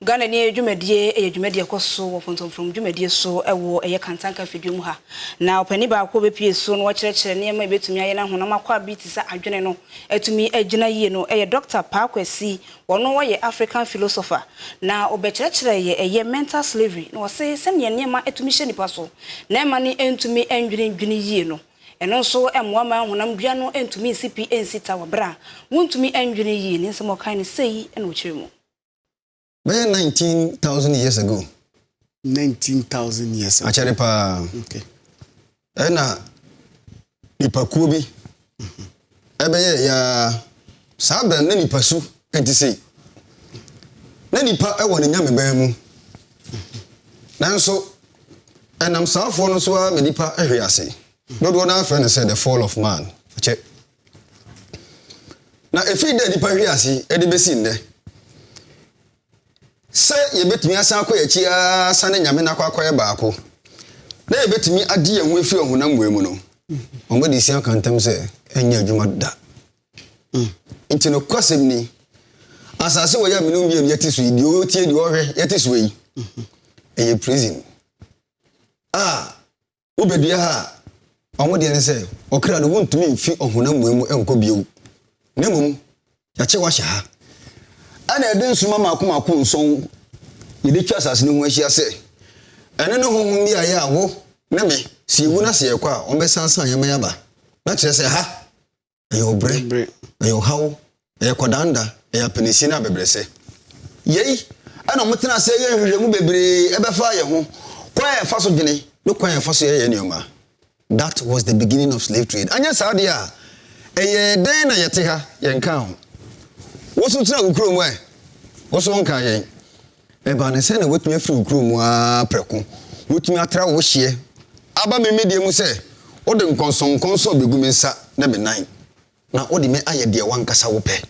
Ghana ni dwumadie ɛyɛ dwumadie ɛkɔ so wɔ fɔntɔmfrɔm dwumadie so ɛwɔ ɛyɛ Kantanka fidie mu ha. Na ɔpanin baako bɛpie so na wɔkyerɛkyerɛ nneɛma a ɛbɛtumi ayɛ na honam akɔ bi te sɛ adwene no atumi agyina yie no ɛyɛ Dr. Paa Kwesi. Wɔno wɔyɛ African philosopher na ɔbɛkyerɛkyerɛ yɛ ɛyɛ mental slavery, na wɔse sɛnea nneɛma atumi hyɛ nipa so na ɛma no ntumi ndwene ndwene yie no, ɛno nso mmoa ma honam dua no ntumi nsi pi nsi ta wɔ berɛ a wontumi ndwene yie. Ne nsɛm ɔkan no sei ɛna ɔkyerɛ mu. Bɛyɛ 19,000 years ago. 19,000 years ago. Akyɛre paa. Ɛna nipakuo bi ɛbɛyɛ yaa saa bɛn na nipa su nti sei na nipa ɛwɔ ne nyameban mu, nanso ɛnam saafoɔ no so ara ma nipa ɛhwe ase. Dodoɔ no afrɛ no sɛ the fall of man. Akyɛ na ɛfiri dɛ nipa hwe ase ɛde bɛsi nnɛ sɛ yɛbɛtumi asan akɔ yɛkyi ara sane Nyame no akɔ akɔyɛ baako na yɛbɛtumi ade yɛn ho afiri ɔhonam wei mu no, ɔmɔde si aka ntam sɛ ɛnyɛ adwuma da. Nti no kwasɛm ni, asase wɔ yɛ a mene mmienu yɛte so yi, deɛ ɔtie, deɛ ɔhwɛ, yɛte so yi, ɛyɛ prison a wobɛdua ha a, ɔmo deɛ ne sɛ ɔkra no wontumi mfi ɔhonam wei mu nkɔ bio, na mmom yɛakyɛ wahyɛ ha, ɛna ɛde nsoma maako maako nson yɛde twa asase no ho ahyia sɛ ɛno ne honhom bi a yɛ a wo ne me sɛ yɛwu no sɛ yɛkɔ a, ɔmbɛsansan yɛma yɛaba. Na kyerɛ sɛ ha ɛyɛ ɔbrɛ, Brɛ. ɛyɛ ɔhaw, ɛyɛ kɔdanda, ɛyɛ apenesi no abɛbrɛsɛ. Yei ɛna ɔmotena ase yɛ nhwehwɛmu bebree ɛbɛfa yɛ ho kwan a yɛfa so dwene ne kwan a yɛfa so yɛyɛ nneɛma. That was the beginning of slave trade. Anyɛ saa deɛ a, ɛyɛ dɛn na yɛte ha yɛnka ho? Wo so tena wo kurom ɛ, wo so nka yɛn ɛba ne sɛ na woatumi afiri wo kurom a prɛko wotumi atra wo hyeɛ aba me medeɛ mu sɛ wode nkɔnsɔnkɔnsɔn bɛgu me nsa ne me nan na wode me ayɛ deɛ wankasa wopɛ.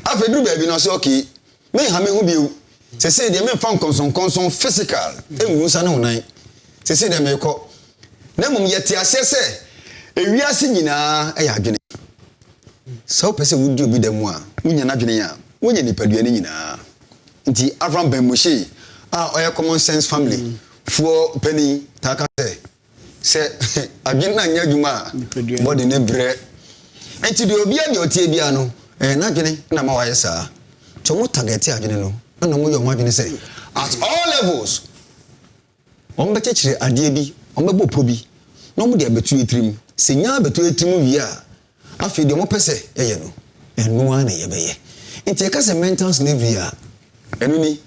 Afei duru baabi na ɔsɛ, okay, menha me ho bio. Sɛsei deɛ, memfa nkɔnsɔnkɔnsɔn physical ɛngu nsa ne wo nan. Sɛsei deɛ meekɔ, na mmom yɛte aseɛ sɛ ewiase nyinaa ɛyɛ adwene. Sɛ wopɛ sɛ wodi obi da mu a, wonya n'adwene a, wonya nipadua no nyinaa. Nti Avram Ben Moshe a ɔyɛ Common Sense Family foɔ panin taa ka sɛ adwene no anyɛ adwuma a, Nipadua no. bɔde ne brɛ. Nti deɛ obiara deɛ ɔtie biara no, ɛyɛ n'adwene na ma wayɛ saa. Nti ɔmo target adwene no, ɛna ɔmo yɛ ɔmo adwene sɛ at all levels wɔn bɛkyekyere adeɛ bi, wɔn bɛbɔ po bi na wɔn de abɛtu etirim. Sɛ nyaa abɛtu etirim wie a, afei deɛ wɔn pɛ sɛ ɛyɛ no, ɛno ara na yɛbɛyɛ. Nti yɛka sɛ mental slavery a, ɛno ni.